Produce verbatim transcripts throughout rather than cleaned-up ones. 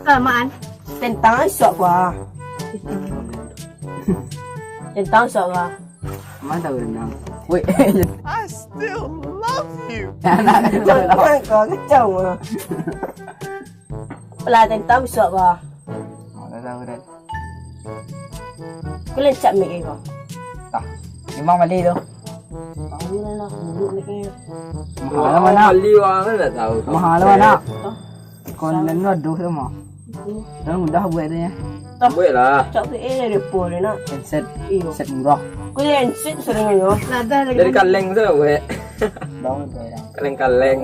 Kalamaan. Tentang isuak ko ah. Tentang isuak ko ah. Mana tahu rendang. Weh. I still love you. Anak kecil lah. Kau kacau ah. Lah tentang isuak ko ah. Mana tahu dah. Kau lancak mic ko. Tah. Memang bali tu. Tahu lah lah, buruk mic-nyo. Mahal mana? Bali orang kan tak tahu. Mahal mana? Tah. Kau lalu aduh tu mah. Dah mudah buat tu ya. Buat lah. Cak tu eh dari apa dia nak? Handset. Iyo. Handset murah. Kau ni handset sering aja. Dari kaleng tu buat. Bang tu ya. Kaleng-kaleng.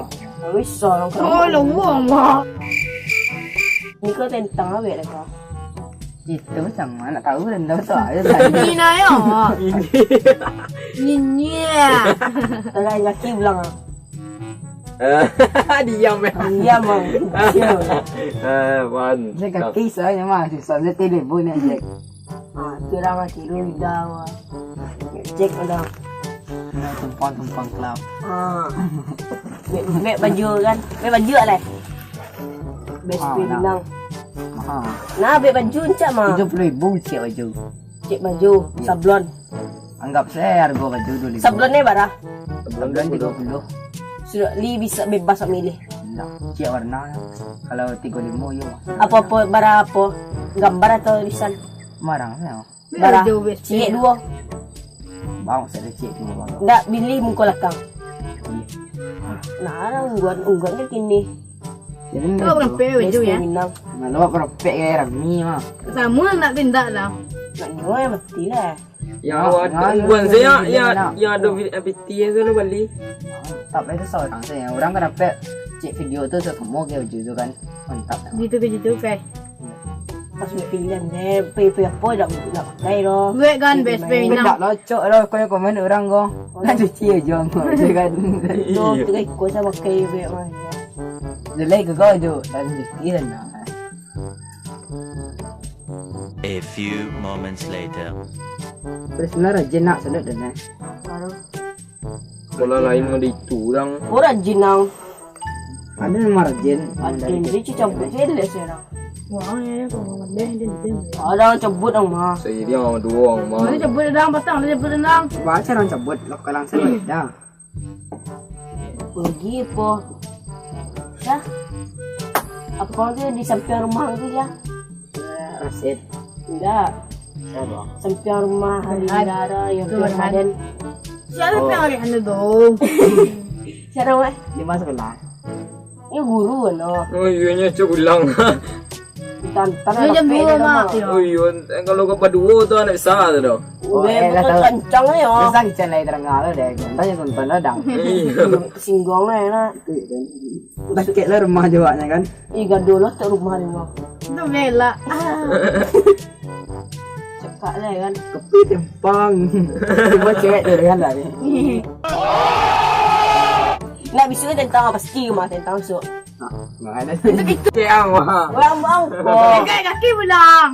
Bisa lah. Oh, lowong mah. Ni kau tentang apa ya kau? Itu macam mana nak tahu rendang tu aja tadi. Ni nak ya. Ni ni. Tengah laki bilang ah. Diam ya. Diam bang. Chill. Eh, mantap. Saya kaki saya mah susah saya tidur pun ya Jack. Ah, tu dah mah tidur dah. Cek dah. Nah, tumpang-tumpang kelab. Ah. Bek, bek baju kan. Bek baju lah. Best friend nah. Nah, bek baju encak mah. Tujuh puluh ribu cek baju. Cek baju, sablon. Anggap saya harga baju dua ribu. Sablon ni bara? Sablon tiga puluh. Sudah li bisa bebas awak milih. Nah, cek warna. Kalau tiga lima yo. Apa-apa bara apa? Gambar atau tulisan? Marang ya. Bara? Cek dua. Bang, saya cek dua bang. Ndak pilih muka lakang. Nah, ungguan ungguan ke kini. Jadi kau berapa baju ya? Minang. Malu berapa ya rami mah. Sama nak tindak lah. Nak nyawa mati lah. Ya awak ungguan saya ya ya ada P T S tu bali. Tapi itu seorang saya. Orang kan dapat cek video tu semua ke baju tu kan. Mantap. Gitu ke gitu ke. Pas buat pilihan eh, pe pe apa dak dak pakai doh. Duit kan best friend. Dak locok doh kau komen orang kau. Nak cuci aja kau je kan. Lo tu kan kau sama pakai duit mah. Jelek ke kau je, tak cuci kan. A few moments later. Terus benar aja nak sedot dan eh. Sekolah lain mah di itu orang. Orang jinang. Ada nama rajin. Rajin, dia cicak buat jelas ya orang. Wah, ya, ya, kalau ngadeh, dia, dia. Ada orang cabut orang mah. Saya dia orang dua orang mah. Mana cabut orang patang, dia cabut orang. Baca orang cabut, lokal langsung dah. Pergi apa? Dah. Apa tu di samping rumah tu ya? Rasid. Tidak. Siapa? Sampiang rumah Farhan. Dara yang Farhan. Farhan. Siapa yang hari anu tu? Siapa weh? Di mana sekolah? Ini guru no. Oh iya nya cek ulang. Tantan. Jam dua mah. Oh iya, kalau kau berdua tu anak besar tu dah. Oh, eh, betul tahu. Kencang ya. Besar kencang lagi terengah lah deh. Tanya tonton lah dang. Iya. Singgung lah ya nak. Sakit lah rumah jawabnya kan. Ih gaduh lah tak rumah ni mah. Itu belak. Cakap lah kan. Kepi tempang. Cuma cewek tu kan tadi. Nak bisu tentang apa pasti mah tentang so. Nah, ada. Itu itu. Cewek mah. Orang bang. Kaki kaki pulang.